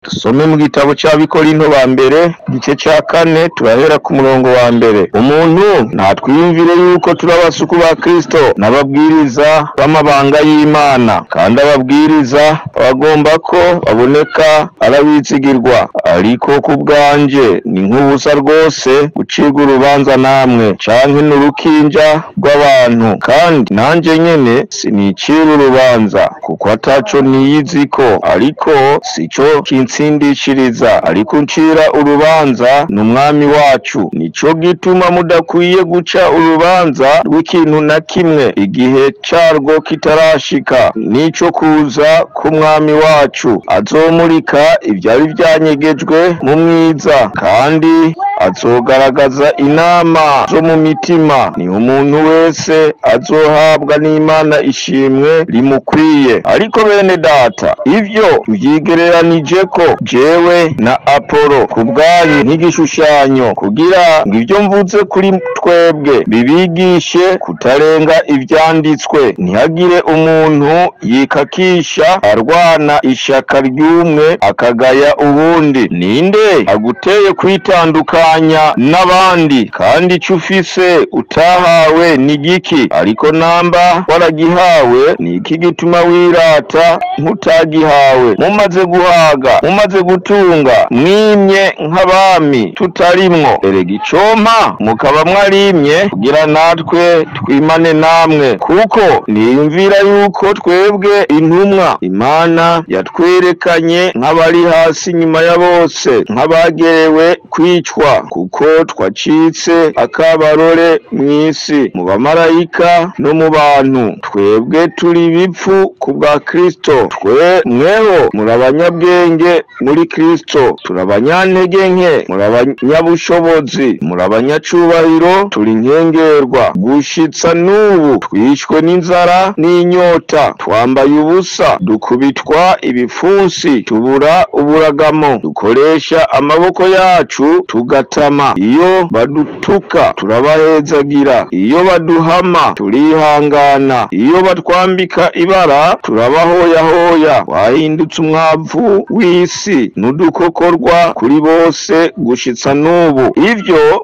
Dusome mu gitabo c'Abikorinto ba mbere igice ca kane, turahera ku murongo wa mbere. Umuntu ntatwiyumvire yuko turi abasuku ba Kristo n'ababwiriza b'amabanga y'Imana, kandi ababwiriza bagomba ko baboneka arabizigirwa. Ariko ku bwanje ni nk'ubusa rwose gucirwa urubanza namwe, canke n'urukinja rw'abantu, kandi nanje nyene sinicira urubanza, kuko ataco niyiziko, ariko sico kintsindishiriza, ariko uncira urubanza ni Umwami wacu. Nico gituma mudakwiye guca urubanza rw'ikintu na kimwe igihe carwo kitarashika, nico kuza k'Umwami wacu. Azomurika ivyari vyanyegejwe mu mwiza, kandi azogaragaza inama zo mu mitima. Ni umuntu wese azohabwa n'Imana ishimwe rimukwiye. Ariko bene data, ivyo vyigereranijeko jewe na Apolo ku bwanyu nk'igishushanyo, kugira ngo ivyo mvuze kuri twebwe bibigishe kutarenga ivyanditswe. Ntihagire umuntu yikakisha arwana ishaka ry'umwe akagaya uwundi. Ninde aguteye kwitandukanya n'abandi? Kandi ico ufise utahawe ni giki? Ariko namba waragihawe, ni iki gituma wirata nk'utagihawe? Mumaze guhaga, mumaze gutunga, mwimye nk'abami tutarimwo. Erega icompa mukaba mwarimye, kugira natwe twimane namwe. Kuko niyumvira yuko twebwe intumwa Imana yatwerekanye nk'abari hasi nyuma ya bose, nk'abagerewe kwicwa, kuko twacitse akabarore mw'isi, mu bamarayika no mu bantu. Twebwe turi ibipfu ku bwa Kristo, twe mweho muri abanyabwenge muri Kristo, turi abanyantege nke, muri abanyabushobozi, muri abanyacubahiro, turi nkengerwa. Gushitsa n'ubu twishwe n'inzara n'inyota, twambaye ubusa, dukubitwa ibipfunsi, tubura uburagamo, dukoresha amaboko yacu tugatama. Iyo badutuka turabahezagira, iyo baduhama turihangana, iyo batwambika ibara turabahoyahoya. Twahindutse umwavu w'isi n'udukokorwa kuri bose gushitsa n'ubu. Ivyo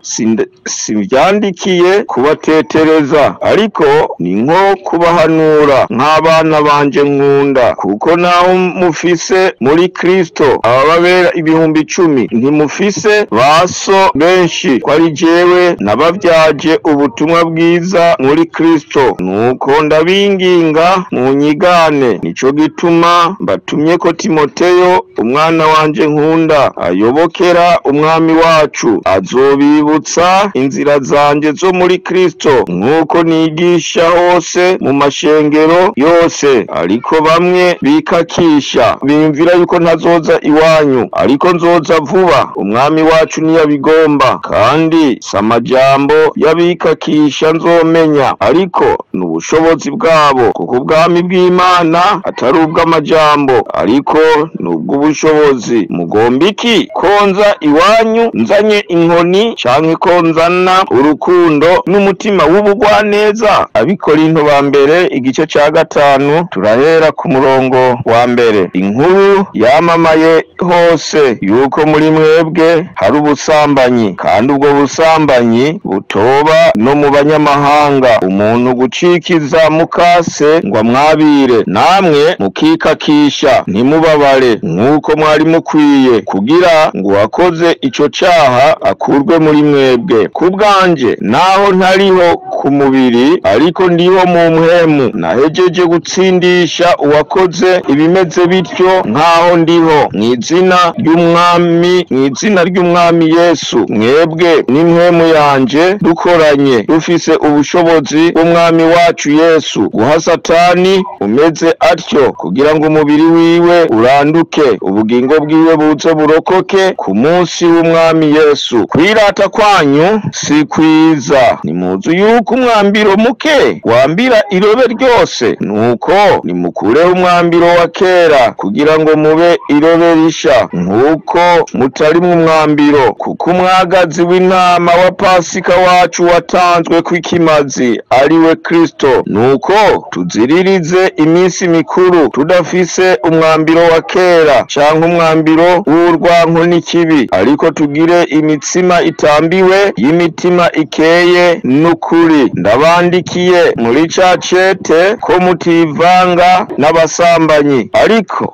simvyandikiye kubatetereza, ariko ni nko kubahanura nk'abana banje nkunda. Kuko naho mufise muri Kristo abababera 10,000, ntimufise baso benshi, ko ari jewe nabavyaje ubutumwa bwiza muri Kristo. Nuko ndabinginga munyigane. Nico gituma mbatumyeko Timoteyo, umwana wanje nkunda, ayobokera Umwami wacu, azobibutsa inzira zanje zo muri Kristo, nk'uko nigisha hose mu mashengero yose. Ariko bamwe bikakisha, biyumvira yuko ntazoza iwanyu, ariko nzoza vuba, Umwami wacu niyabigomba. Kandi si amajambo y'abikakisha nzomenya, ariko n'ubushobozi bwabo, kuko ubwami bw'Imana atari ubw'amajambo, ariko n'ubw'ubushobozi. Mugomba iki? Ko nza iwanyu nzanye inkoni, canke ko nzana urukundo n'umutima w'ubugwaneza? Abikorinto ba mbere igice ca 5, turahera ku murongo wa mbere. Inkuru yamamaye hose yuko muri mwebwe hari ubusambanyi, kandi ubwo busambanyi butoba no mu banyamahanga, umuntu gucikiza mukase ngo amwabire, namwe mukikakisha ntimubabare nk'uko mwari mukwiye, kugira ngo uwakoze ico caha akurwe muri mwebwe. Ku bwanje, naho ntariho ku mubiri, ariko ndiho mu mpwemu, nahejeje gutsindisha uwakoze ibimeze bityo nk'aho ndiho, mw'izina ry'Umwami, mw'izina ry'Umwami Yesu. Mwebwe n'impwemu yanje dukoranye, dufise ubushobozi bw'Umwami wacu Yesu, guha Satani umeze atyo, kugira ngo umubiri wiwe uranduke, ubugingo bwiwe buze burokoke ku munsi w'Umwami Yesu. Kwirata kwanyu si kwiza. Nimuzi yuko umwambiro muke wambira irobe ryose? Nuko nimukureho umwambiro wa kera, kugira ngo mube irobe risha, nk'uko mutari mu mwambiro. Kuko umwagazi w'intama wa Pasika wacu watanzwe kw'ikimazi, ari we Kristo. Nuko tuziririze iminsi mikuru tudafise umwambiro wa kera, canke umwambiro w'urwanko n'ikibi, ariko tugire imitsima itambiwe y'imitima ikeye n'ukuri. Ndabandikiye muri ca cete ko mutivanga n'abasambanyi, ariko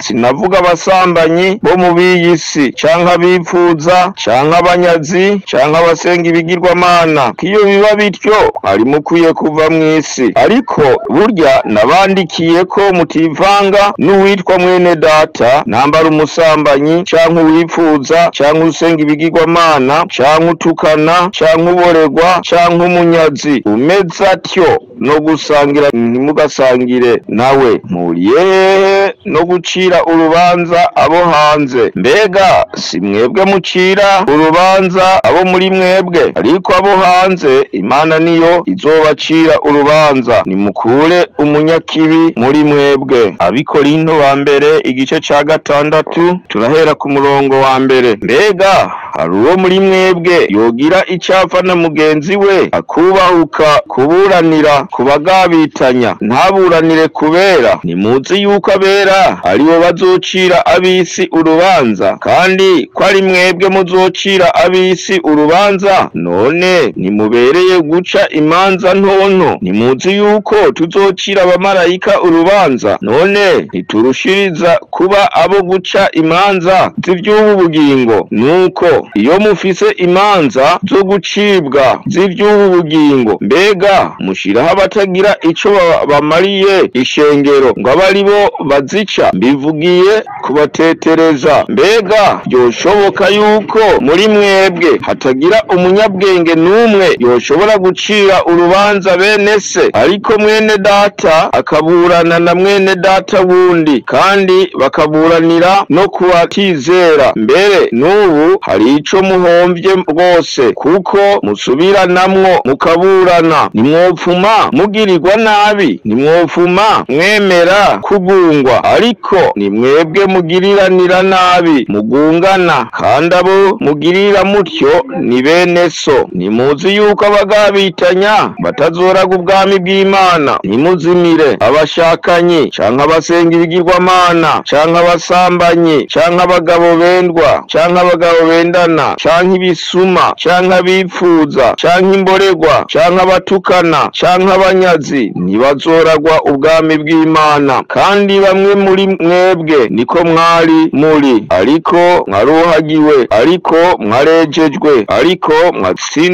sinavuga abasambanyi bo mu b'iyi si, canke abipfuza, canke abanyazi, canke abasenga ibigirwamana. Iyo biba bityo mwari mukwiye kuva mw'isi. Ariko burya nabandikiye ko mutivanga n'uwitwa mwene data, nambara umusambanyi, canke uwipfuza, canke usenga ibigirwamana, canke utukana, canke uboregwa, canke umunyazi. Umeze atyo no gusangira ntimugasangire nawe. Mpuriye hehe no gucira urubanza abo hanze? Mbega si mwebwe mucira urubanza abo muri mwebwe? Ariko abo hanze Imana niyo izobacira urubanza. Nimukure umunyakibi muri mwebwe. Abikorinto ba mbere igice ca 6 turahera ku murongo wa mbere. Mbega hari uwo muri mwebwe yogira icapfa na mugenzi we, akubahuka kuburanira kubagabitanya, ntaburanire kubera? Nimuzi yuko abera aribo bazocira ab'isi urubanza, kandi ko ari mwebwe muzocira ab'isi urubanza? None ntimubereye guca imanza ntonto? Nimuzi yuko tuzocira abamarayika urubanza? None ntiturushiriza kuba abo guca imanza z'ivy'ubu bugingo? Nuko iyo mufise imanza zo gucibwa z'ivy'ubu bugingo, mbega mushiraho abatagira ico bamariye ishengero ngo abe aribo bazica? Mbivugiye kubatetereza. Mbega byoshoboka yuko muri mwebwe hatagira umunyabwenge n'umwe yoshobora gucira urubanza bene se, ariko mwene data akaburana na mwene data wundi, kandi bakaburanira no kubatizera? Mbere n'ubu hari ico muhomvye rwose, kuko musubiranamwo mukaburana. Nimwopfuma mugirirwa nabi, nimwopfuma mwemera kugungwa, ariko ni mwebwe mugiriranira nabi mugungana, kandi abo mugirira mutyo ni bene so. Nimuzi yuko abagabitanya batazoraga ubwami bw'Imana. Ntimuzimire abashakanyi, canke abasenga ibigirwamana, canke abasambanyi, canke abagabo bendwa, canke abagabo bendana, canke ibisuma, canke abipfuza, canke imboregwa, canke abatukana, canke abanyazi, ntibazoragwa ubwami bw'Imana. Kandi bamwe muri mwebwe niko mwari muri, ariko mwaruhagiwe, ariko mwarejejwe, ariko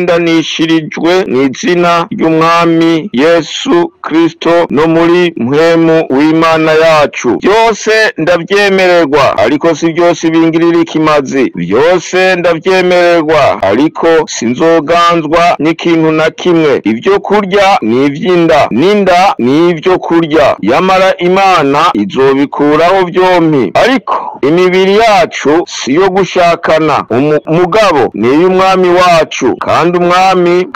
mwatsindanishirijwe mw'izina ry'Umwami Yesu Kristo no muri mpwemu w'Imana yacu. Byose ndavyemererwa, ariko si byose bingirira ikimazi. Byose ndavyemererwa, ariko sinzoganzwa n'ikintu na kimwe. Ibyo kurya ni ivy'inda, n'inda ni ibyo kurya, yamara Imana izobikuraho vyompi. Ariko imibiri yacu si yo gushakana, umugabo ni iy'Umwami wacu, kandi Umwami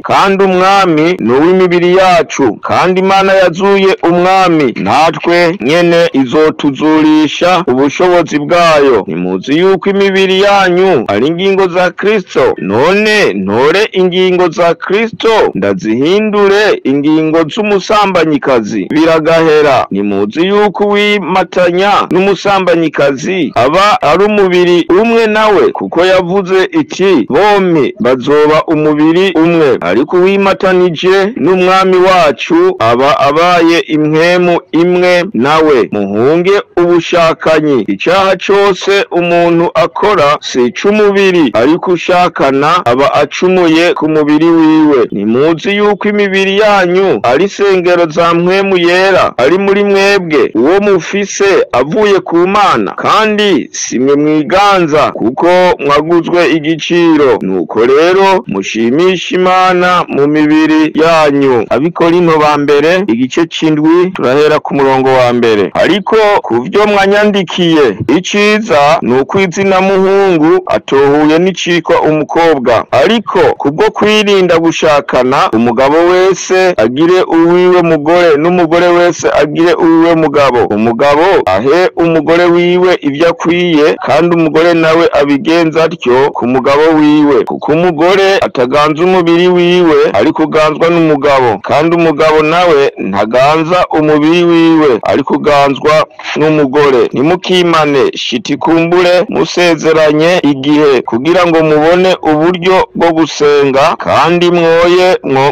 kandi Umwami ni uw'imibiri yacu. Kandi Imana yazuye Umwami, natwe nyene izotuzurisha ubushobozi bwayo. Nimuzi yuko imibiri yanyu ari ingingo za Kristo? None ntore ingingo za Kristo ndazihindure ingingo z'umusambanyikazi? Biragahera. Nimuzi yuko uwimatanya n'umusambanyikazi aba ari umubiri umwe nawe, kuko yavuze iti bompi bazoba umubiri umwe. Ariko uwimatanije n'Umwami wacu aba abaye impwemu imwe nawe. Muhunge ubushakanyi. Icaha cose umuntu akora si ic'umubiri, ariko ushakana aba acumuye ku mubiri wiwe. Nimuzi yuko imibiri yanyu ari isengero za mpwemu yera ari muri mwebwe, uwo mufise avuye ku Mana, kandi si mwe mwiganza, kuko mwaguzwe igiciro. Nuko rero mushimisha Imana mu mibiri yanyu. Abikorinto ba mbere igice c'indwi turahera ku murongo wa mbere. Ariko kuvyo mwanyandikiye, iciza ni uko izina muhungu atohuye n'icitwa umukobwa, ariko kubwo kwirinda gushakana, umugabo wese wese agire uwiwe mugore, n'umugore wese agire uwiwe mugabo. Umugabo ahe umugore wiwe ivyo akwiye, kandi umugore nawe abigenza atyo ku mugabo wiwe. Kuko umugore ataganza umubiri wiwe, ariko uganzwa n'umugabo, kandi umugabo nawe ntaganza umubiri wiwe, ariko uganzwa n'umugore. Ntimukimane shitikumbure musezeranye igihe, kugira ngo mubone uburyo bwo gusenga, kandi mwoye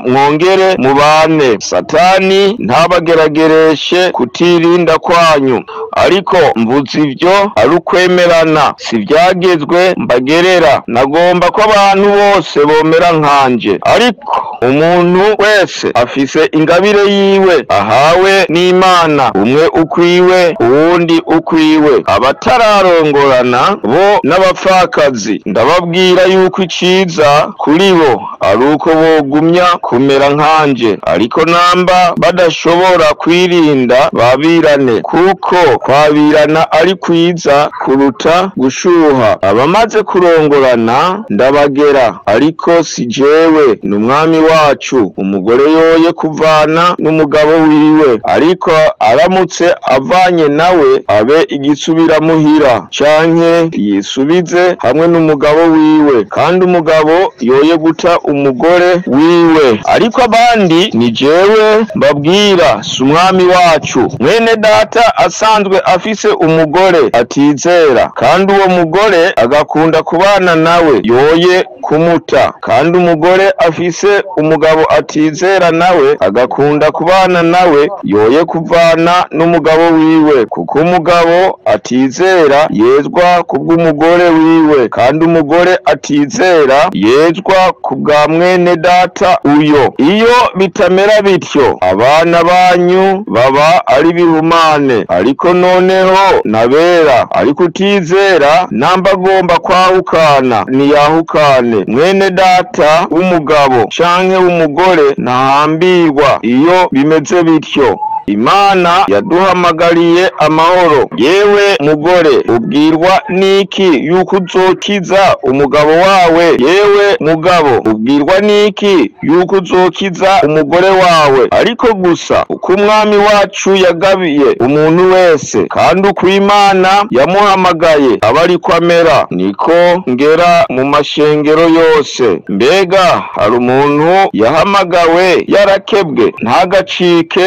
mwongere mubane. Satani ntabageragereshe kutirinda kwanyu, ariko mvuze ivyo ari ukwemerana, si ivyagezwe mbagerera. Nagomba ko abantu bose bomera nkanje, ariko umuntu wese afise ingabire yiwe ahawe n'Imana, umwe ukwiwe uwundi ukwiwe. Abatararongorana bo n'abapfakazi ndababwira yuko iciza kuri bo ari uko bogumya kumera nkanje, ariko namba badashobora kwirinda babirane, kuko kwabirana ari kwiza kuruta gushuha. Abamaze kurongorana ndabagera, ariko si jewe, ni Umwami wacu. Umugore yoye kuvana n'umugabo wiwe, ariko aramutse avanye nawe abe igisubiramuhira, canke yisubize hamwe n'umugabo wiwe, kandi umugabo yoye guta umugore wiwe. Ariko abandi ni jewe mbabwira, si Umwami wacu. Mwene data asanzwe afise umugore atizera, kandi uwo mugore agakunda kubana nawe, yoye kumuta. Kandi umugore afise umugabo atizera nawe agakunda kubana nawe, yoye kuvana n'umugabo wiwe. Kuko umugabo atizera yezwa kubw'umugore wiwe, kandi umugore atizera yezwa kubwa mwene data uyo. Iyo bitamera bityo, abana banyu baba ari bihumane, ariko noneho nabera. Ariko utizera namba agomba kwahukana ntiyahukane. Mwene data w'umugabo canke w'umugore ntahambirwa iyo bimeze bityo. Imana yaduhamagariye amahoro. Yewe mugore, ubwirwa niki yuko uzokiza umugabo wawe? Yewe mugabo, ubwirwa niki yuko uzokiza umugore wawe? Ariko gusa uko Umwami wacu yagabiye umuntu wese, kandi uko Imana yamuhamagaye aba ariko amera, niko ngera mu mashengero yose. Mbega hari umuntu yahamagawe yarakebwe? Ntagacike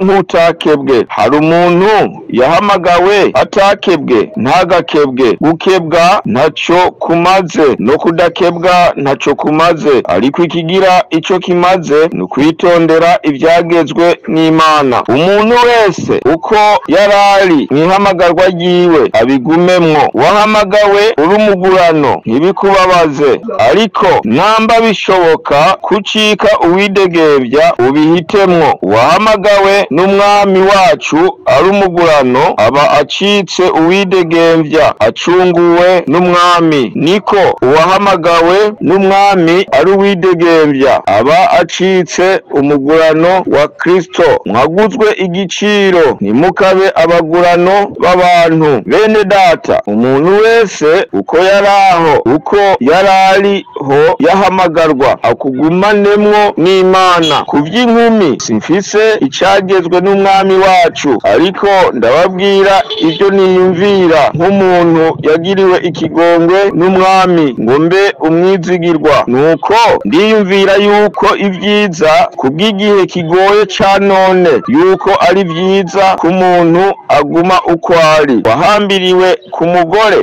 ntutakebwe. Hari umuntu yahamagawe atakebwe? Ntagakebwe. Gukebwa ntaco kumaze, no kudakebwa ntaco kumaze, ariko ikigira ico kimaze ni ukwitondera ivyagezwe n'Imana. Umuntu wese uko yarari mwihamagarwa ryiwe abigumemwo. Wahamagawe uri umugurano ntibikubabaze, ariko namba bishoboka kucika uwidegembya ubihitemwo. Wahamagawe n'Umwami wacu ari umugurano aba acitse uwidegembya, acunguwe n'Umwami. Niko uwahamagawe n'Umwami ari uwidegembya aba acitse umugurano wa Kristo. Mwaguzwe igiciro, ntimukabe abagurano b'abantu. Bene data, umuntu wese uko yaraho, uko yarariho yahamagarwa, akugumanemwo n'Imana. Ku vy'inkumi simfise icagezwe n'Umwami wacu, ariko ndababwira ibyo niyumvira nk'umuntu yagiriwe ikigongwe n'Umwami, ngo mbe umwizigirwa. Nuko ndiyumvira yuko ivyiza kubw'igihe kigoye ca none, yuko ari vyiza ku muntu aguma uko ari. Wahambiriwe ku mugore,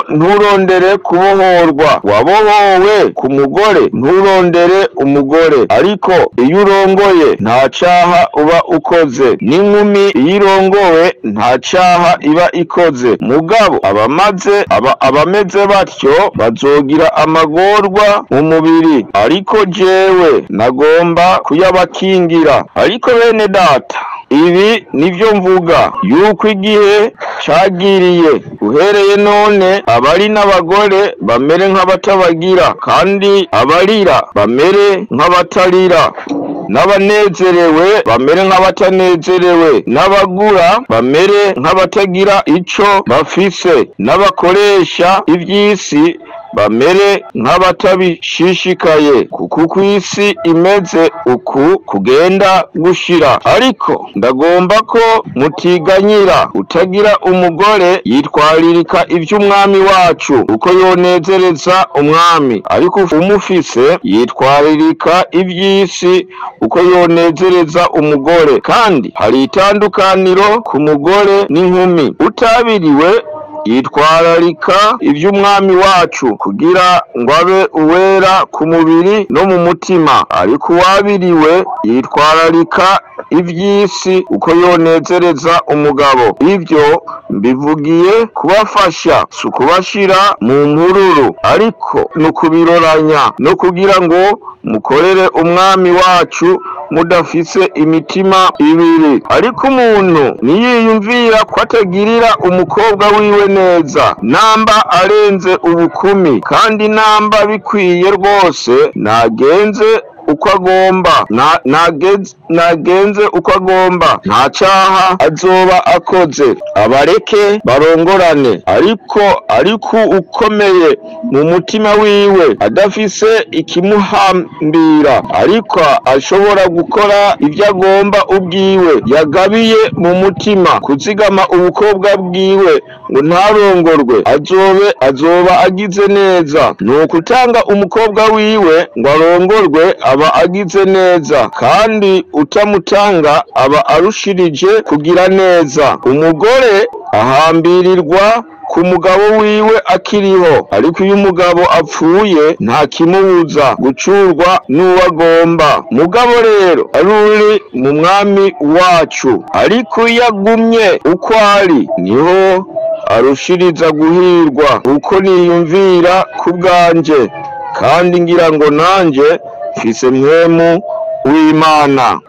nturondere kubohorwa. Wabohowe ku mugore, nturondere umugore. Ariko iyo urongoye nta caha uba ukoze, n'inkumi iyo irongowe nta caha iba ikoze. Mugabo abameze batyo bazogira amagorwa mu mubiri, ariko jewe nagomba kuyabakingira. Ariko bene data, ibi nivyo mvuga, yuko igihe cagiriye uhereye none abari n'abagore bamere nk'abatabagira, kandi abarira bamere nk'abatarira, n'abanezerewe bamere nk'abatanezerewe, n'abagura bamere nk'abatagira ico bafise, n'abakoresha ivy'isi bamere nk'abatabishishikaye, kuko uko isi imeze uku kugenda gushira. Ariko ndagomba ko mutiganyira. Utagira umugore yitwaririka ivy'umwami wacu, uko yonezereza umwami, ariko umufise yitwaririka ivy'isi, uko yonezereza umugore. Kandi hari itandukaniro ku mugore n'inkumi. Utabiriwe yitwararika ivy'umwami wacu, kugira ngo abe uwera ku mubiri no mu mutima, ariko uwabiriwe yitwararika ivy'isi, uko yonezereza umugabo. Ivyo mbivugiye kubafasha, si ukubashira mu mpururu, ariko ni ukubiroranya, no kugira ngo mukorere umwami wacu mudafise imitima ibiri. Ariko umuntu niyiyumvira ko atagirira umukobwa wiwe neza, namba arenze ubukumi, kandi namba bikwiye rwose, nagenze uko agomba, nagenze uko agomba, nta caha azoba akoze. Abareke barongorane, ariko ukomeye mu mutima wiwe, adafise ikimuhambira, ariko ashobora gukora ivyo agomba ubwiwe, yagabiye mu mutima kuzigama ubukobwa bwiwe ngo ntarongorwe, azoba agize neza. Ni ukutanga umukobwa wiwe ngo arongorwe aba agize neza, kandi utamutanga aba arushirije kugira neza. Umugore ahambirirwa ku mugabo wiwe akiriho, ariko iyo umugabo apfuye nta kimubuza gucurwa n'uwo agomba. Mugabo rero ari uri mu mwami wacu, ariko iyo agumye uko ari niho arushiriza guhirwa, uko niyumvira ku bwanje, kandi ngira ngo nanje mfise mpwemu w'Imana.